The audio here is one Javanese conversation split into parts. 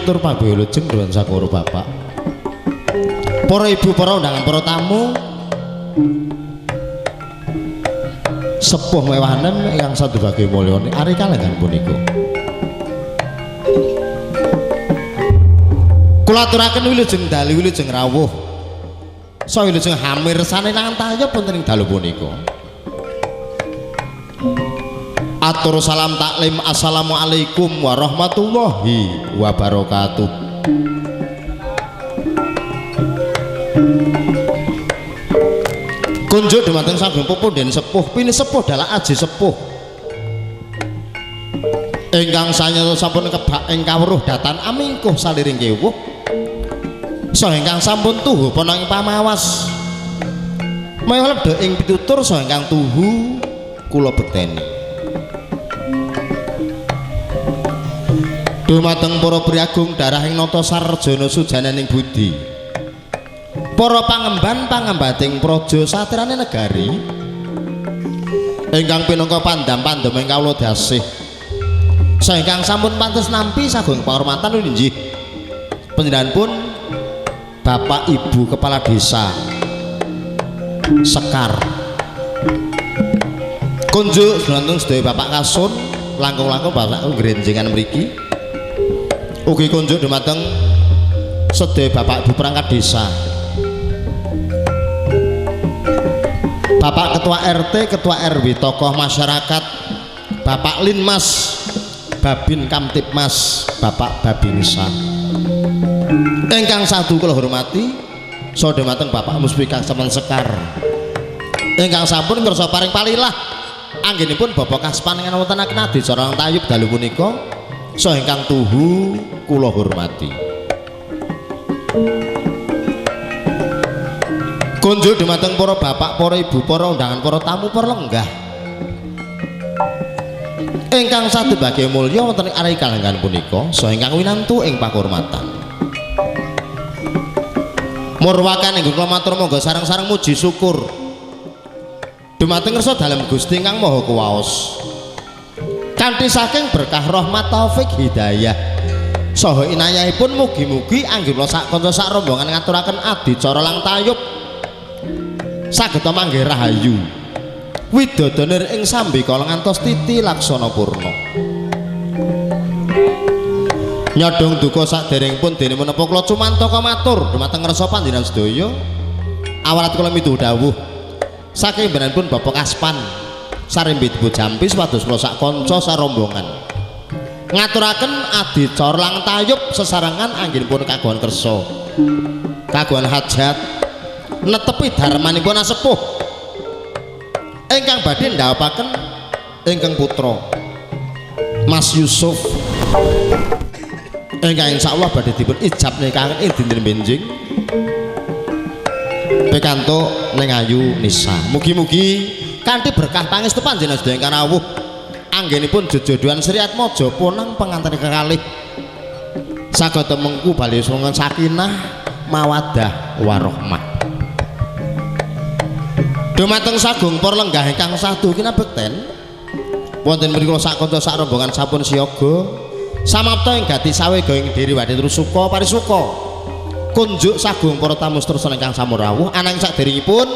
Pitutur pabuyulujeng nuwun sakoro bapak. Para ibu, para undangan, para tamu sepuh mewah nem ingkang sadubage mulya ari kalenggan punika. Kula aturaken wilujeng dalu wilujeng rawuh. Saha wilujeng hamirsane lan tayub wonten ing dalu punika. Atur salam taklim, assalamualaikum warahmatullahi wabarakatuh. Kunjuk dumateng sagung pupunden sepuh, pini sepuh dalah aji sepuh. Ingkang sanyata sampun kebak ing kawruh datan amingkuh saliring kewuh. Saha ingkang sampun tuhu ana ing pamawas. Maya ledha ing pitutur saha ingkang tuhu kula bekteni. Dumateng para priagung darah ing nata sarjana sujananing budi. Para pangemban pangembating praja satriyane negari ingkang pinangka pandam-pandem ing kawula dasih. Saha ingkang sampun pantes nampi sagung pangormatan inggih panjenenganipun Bapak Ibu Kepala Desa Sekar. Kunjuk dumateng sedaya Bapak Kasun langkung-langkung Bapak grenjengan mriki. Ugi kunjuk dumateng sedaya Bapak Ibu perangkat desa. Bapak Ketua RT, Ketua RW, tokoh masyarakat, Bapak Linmas, Babin Kamtibmas, Bapak Babinsa. Ingkang sadu kula hormati, saha dumateng Bapak Muspika Semen Sekar. Ingkang sampun ngrasa paring palilah anggenipun Bapak Kaspan ingkang wonten adicara tayub dalu punika, saha ingkang tuhu kula hormati. Kunjuk dumateng para bapak, para ibu, para undangan, para tamu, para lenggah ingkang sadubage mulya wonten ing arya kalenggan punika, saha ingkang winantu ing pakurmatan. Murwakan ing kula matur monggo sareng-sareng muji syukur dumateng ngersa dalem Gusti ingkang Maha Kuwaos. Kanthi saking berkah rahmat taufik hidayah saha inayahipun mugi-mugi anggen kula sak kanca sak rombongan ngaturaken adicara lang tayub saged manggih rahayu widodanir ing sambikala ngantos titi laksana purna. Nyodong duka saderengipun dene menapa kula cumantaka matur dumateng ngersa panjenengan sedaya. Awarat kula midhu dawuh saking benanipun Bapak Kaspan sarimbi Ibu Jampi supados kula sak kanca sarombongan ngaturaken adicara lang tayub sesarengan anggenipun kagungan kersa kagungan hajat netepi dharmanipun asepuh ingkang badhe ndhawuhaken ingkang putra Mas Yusuf ingkang insyaallah badhe dipun ijab nikahaken ing dinten benjing pikantuk ning Ayu Nisa. Mugi-mugi kanthi berkah pangestu panjenengan sedaya ingkang rawuh anggenipun jejodohan Sri Atmaja ponang pengantin kekalih saged mengku bali sungguh sakinah mawaddah warahmah. Dumateng sagung para lenggah ingkang sadu kinabekten wonten mriku sak kanca sak rombongan sampun siaga samapta ing gati sawega ing diri wadhe terus suka parisuka. Kunjuk sagung para tamu sedaya ingkang sampun rawuh ananging saderengipun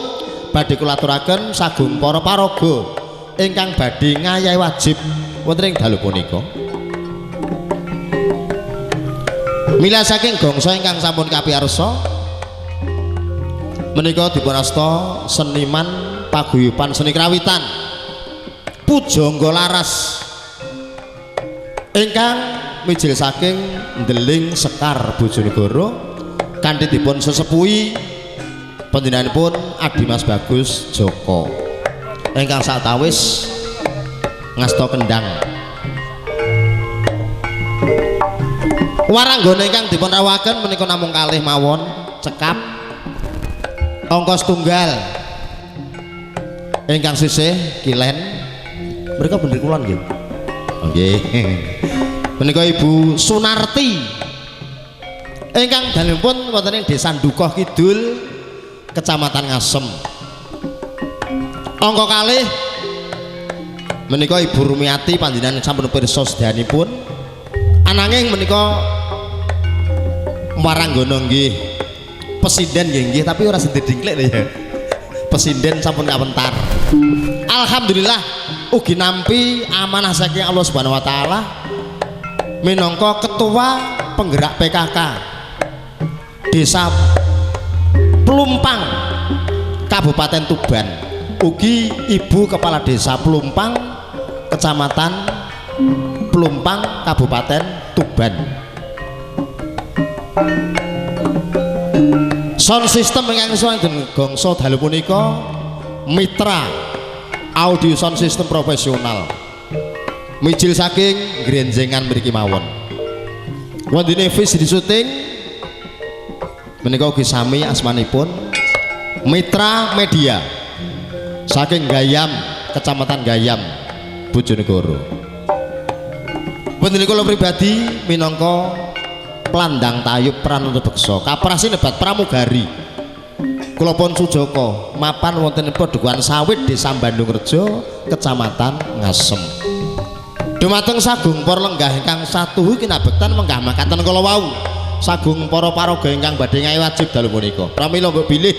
badhe kula aturaken sagung para paraga ingkang badhe ngayahi wajib wonten ing dalu punika. Mila saking gongso ingkang sampun kapiyarsa menika dipun asta seniman paguyuban seni krawitan Pujangga Laras ingkang mijil saking Ndeling Sekar Bojonegoro kanthi dipun sesepuhi panjenenganipun Adimas Bagus Joko ingkang sawetawis ngasta kendang. Waranggana ingkang dipun rawuhaken menika namung kalih mawon cekap ongkos tunggal ingkang sisih kilen mereka bener kulon nggih. Nggih. Menika Ibu Sunarti ingkang dalemipun wonten ing Desa Dukuh Kidul Kecamatan Ngasem. Angka kalih menika Ibu Rumiati panjenengan sampun pirsa sedayanipun. Ananging menika Maranggono nggih. Pesinden nggih nggih tapi ora sendir dingklik lho ya. Pesinden sampun kawentar. Alhamdulillah ugi nampi amanah saking Allah Subhanahu wa taala minangka ketua penggerak PKK Desa Plumpang Kabupaten Tuban, ugi Ibu Kepala Desa Plumpang Kecamatan Plumpang Kabupaten Tuban. Sound system ingkang wonten gongso dalu punika Mitra Audio Sound System profesional mijil saking grenjengan mriki mawon. Wondene visi syuting menika ugi sami asmanipun Mitra Media saking Gayam, Kecamatan Gayam, Bojonegoro. Wonten kula pribadi minangka Plandang Tayub Pranata Beksa kaprasi nebat pramugari kula pun Sujaka mapan wonten Padukuhan Sawit Desa Bandungrejo Kecamatan Ngasem. Dumateng sagung para lenggah ingkang satuhu kinabektan menggah makaten kala wau sagung para paraga ingkang badhe ngayi wajib dalu punika. Pramila mbok bilih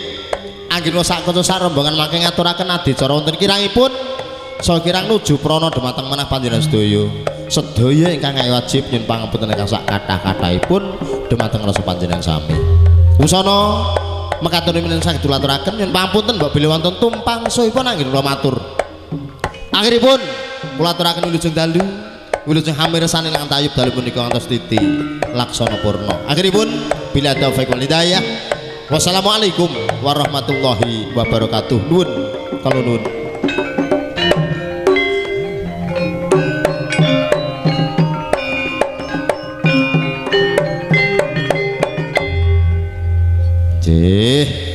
anggena sak kanca sak rombongan mangke ngaturaken adicara wonten kirangipun saha kirang nuju prana dumateng manah panjenengan sedaya. Sedaya ingkang ngayi wajib nyuwun pangapunten ingkang sak kathah-kathahipun dumateng rasa panjenengan sami. Wusana mekaten menawi saged kula aturaken nyuwun pangapunten mbok bilih wonten tumpang suwipun anggena kula matur. Akhiripun kula aturaken wilujeng dalu, wilujeng hamirsani lan tayub dalu punika ngantos titi laksana purna. Akhiripun bila taufik wal hidayah. Wassalamualaikum warahmatullahi wabarakatuh. Nuwun kala nuwun. Nggih.